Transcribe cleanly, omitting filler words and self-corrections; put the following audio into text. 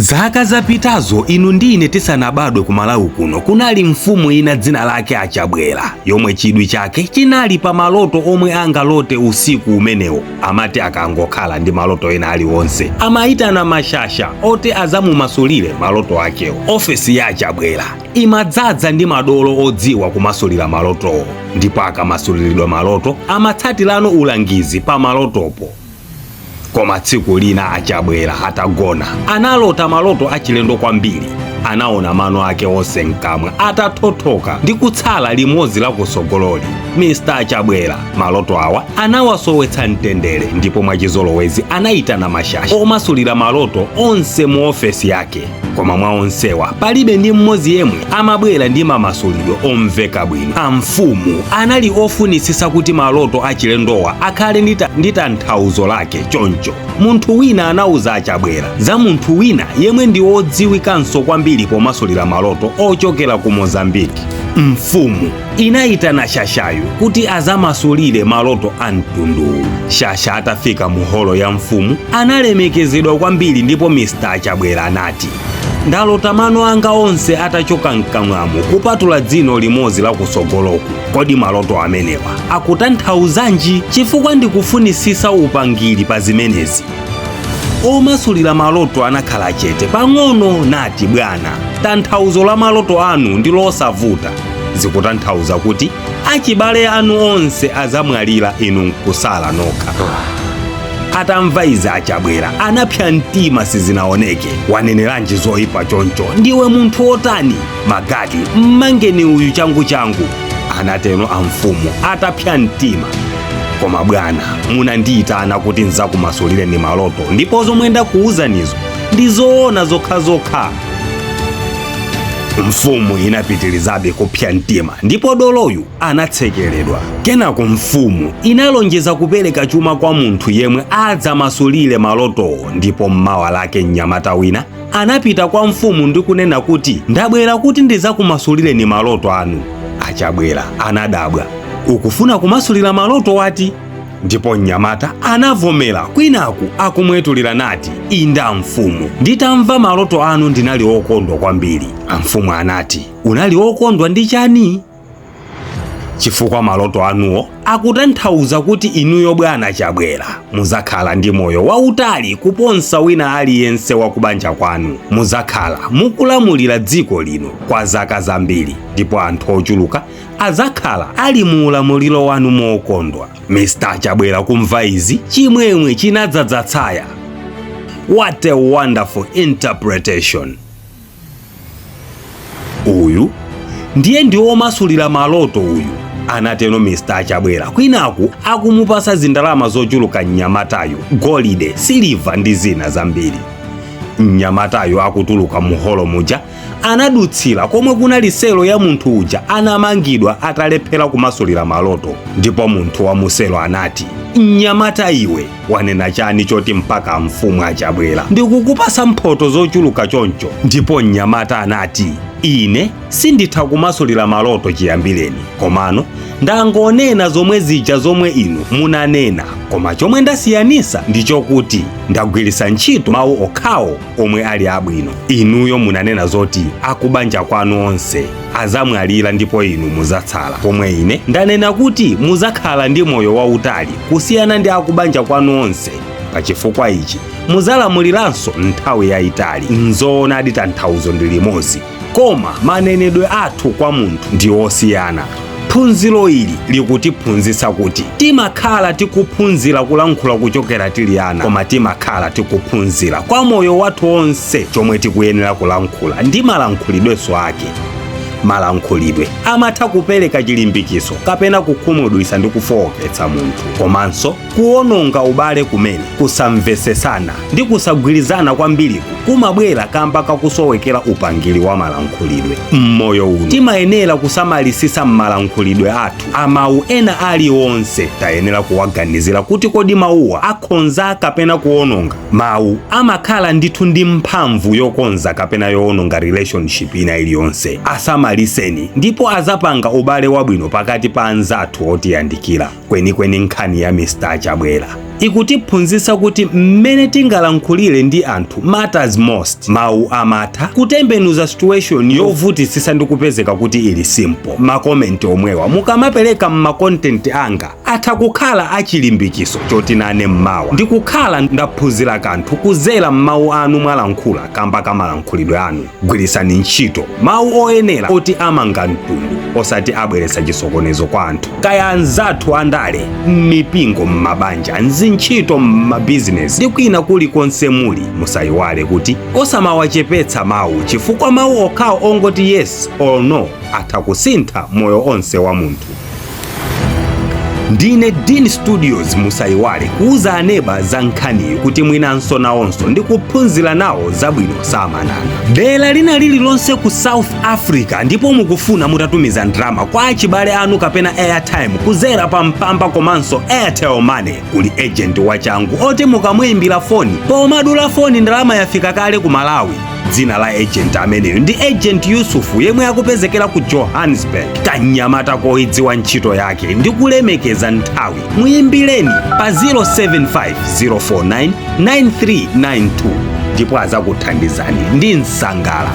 Zaka zapitazo inu ndi ine tisanabadwe, ku Malawi kuno kunali mfumu ina dzina lake Achabwera, yomwe chidwi chake chinali pa maloto omwe angalote usiku umenewo. Amati akangokhala ndi maloto ena aliwonse, amayitana mashasha oti azamumasulire maloto akewo. Ofesi ya Achabwera imadzaza ndi madolo odziwa kumasulira malotowo, ndipo akamasuliridwa maloto amatsatirano ulangizi pa malotopo. Koma tsiku lina Achabwera atagona, analota maloto achilendo kwambiri. Anaona mano ake onse mkamwa atathothoka ndi kutsala limodzi la kusogololi. Mr Achabwera maloto awa anawasowetsa mtendere, ndipo mwachizolowezi anayitana mashasha omasulira maloto onse mu ofesi yake. Koma mwa onsewa palibe ndi mmodzi yemwe amabwera ndi mamasulidwe omveka bwino. Amfumu anali ofunisisa kuti maloto achilendowa akhale ndi tanthauzo lake. Choncho munthu wina anauza Achabwera za munthu wina yemwe ndi odziwikanso kwambiri pomasulira maloto ochokera ku Mozambiki. Mfumu inayitana shashayu kuti azamasulire maloto a mtunduwu. Shasha atafika mu holo ya mfumu analemekezedwa kwambiri, ndipo Mr Achabwera anati, "Ndalota mano anga onse atachoka mkamwamo kupatula dzino limodzi la kusogoloku. Kodi maloto amenewa akutanthauzanji? Chifukwa ndikufunisisa upangiri pa zimenezi." Omasulira maloto anakhala chete pang'ono nati, "Bwana, tanthauzo la maloto anu ndi losavuta. Zikutanthauza kuti achibale anu onse azamwalira, inu nkusala nokha." Atamva izi Achabwera anapsa mtima sizinaoneke. "Waneneranji zoyipa choncho? Ndiwe munthu wotani? Magadi, mmangeni uyu changu changu," anatero amfumu atapsa mtima. "Koma bwana, munandiyitana kuti nzakumasulireni maloto, ndipo zomwe ndakuwuzanizo ndi zoona zokhazokha." Mfumu inapitirizabe kupsa mtima ndipo doloyu anatsekeredwa. Kenako mfumu inalonjeza kupereka chuma kwa munthu yemwe adzamasulire malotowo. Ndipo mmawa lake mnyamata wina anapita kwa mfumu ndi kunena kuti, "Ndabwera kuti ndidzakumasulireni maloto anu." Achabwera anadabwa. "Ukufuna kumasulira maloto wati?" Ndipo mnyamata anavomera kwinaku akumwetulira nati, "Inde mfumu, nditamva maloto anu ndinali okondwa kwambiri." Amfumu anati, "Unali okondwa ndi chani?" "Chifukwa maloto anuwo akutanthauza kuti inuyo bwana Chabwera muzakhala ndi moyo wautali kuposa wina aliyense wa kubanja kwanu. Muzakhala mukulamulira dziko lino kwa zaka zambiri, ndipo anthu ochuluka adzakhala ali mu ulamuliro wanu mokondwa." Mr Chabwera kumva izi, chimwemwe chinadzadza tsaya. What a wonderful interpretation! "Uyu ndiye ndi omasulira maloto uyu," anatero Mr Chabwera kwinaku akumupasa zindalama zochuluka mnyamatayo, golide, siliva ndi zina zambiri. Mnyamatayo akutuluka mu holo muja, anadutsira komwe kunali selo ya munthu uja anamangidwa atalephera kumasulira maloto. Ndipo munthu wa muselo anati, "Mnyamata iwe, wanena chani choti mpaka mfumu Achabwera ndikukupasa mphoto zochuluka choncho?" Ndipo mnyamata anati, "Ine sinditha kumasulira maloto chiyambireni, komano ndangonena zomwe zija zomwe inu munanena, koma chomwe ndasiyanisa ndi chokuti ndagwiritsa ntchito mawu okhawo omwe ali abwino. Inuyo munanena zoti akubanja kwanu onse azamwalira ndipo inu muzatsala, pomwe ine ndanena kuti muzakhala ndi moyo wautali kusiyana ndi akubanja kwanu onse. Pachifukwa ichi muzalamuliranso nthawi yayitali. Nzoonadi, tanthauzo ndi limodzi, koma manenedwe athu kwa munthu ndi osiyana. Phunziro ili likutiphunzitsa kuti timakhala tikuphunzira kulankhula kuchokera tili ana, koma timakhala tikuphunzira kwa moyo wathu onse chomwe tikuyenera kulankhula ndi malankhulidwenso ake. Malankhulidwe amatha kupereka chilimbikiso kapena kukhumudwitsa ndi kufowoketsa munthu, komanso kuwononga ubale, kumene kusamvesesana ndi kusagwirizana kwambiriku kumabwera kamba kakusowekera upangiri wa malankhulidwe. Mmoyo uno timayenera kusamalisisa m'malankhulidwe athu. Amawu ena aliwonse tayenera kuwaganizira kuti kodi mawuwa akhonza kapena kuwononga. Mawu amakhala ndithu ndi mphamvu yokonza kapena yowononga relationship ina iliyonse. Asamaliseni ndipo azapanga ubale wabwino pakati pa anzathu otiyandikira. Kwenikweni nkhani ya Mr Chabwera Ikutiphunzitsa kuti mmene tingalankhulire ndi anthu matters most. Mawu amatha kutembenuza situation yovutisisa ndi kupezeka kuti ili simple. Ma comment omwewa mukamapereka mma content anga atha kukhala achilimbikiso choti nane mmawa ndikukhala ndaphunzira kanthu kuzera m'mawu anu mwalankhula kamba kamalankhulidwe anu. Gwirisani ntchito mawu oyenera oti amanga mtundu, osati abweretsa chisokonezo kwa anthu, kaya anzathu andale, m'mipingo, m'mabanja, mzintchito, m'mabizinesi ndi kwina kulikonse muli. Musayiwale kuti osamawachepetsa mawu, chifukwa mawu okhawo ongoti yes or no atha kusintha moyo onse wa munthu. Ndine Dean Studios. Musayiwale kuuza aneba za nkhaniyi kuti mwinanso nawonso ndi kuphunzira nawo zabwino samanana. Dera lina lililonse ku South Africa ndipo mukufuna mutatumiza ndalama kwa achibale anu kapena airtime kuzera pa Mpamba komanso Airtel Money, kuli agent wachangu oti mukamuyimbira foni, pomadula foni ndalama yafika kale ku Malawi. Dzina la agent ameneyo ndi Agent Yusufu, yemwe akupezekera ku Johannesburg. Kanyamata koidziwa ntchito yake ndi kulemekeza nthawi. Muyimbireni pa 075 049 9392 ndipo azakuthandizani ndi msangala.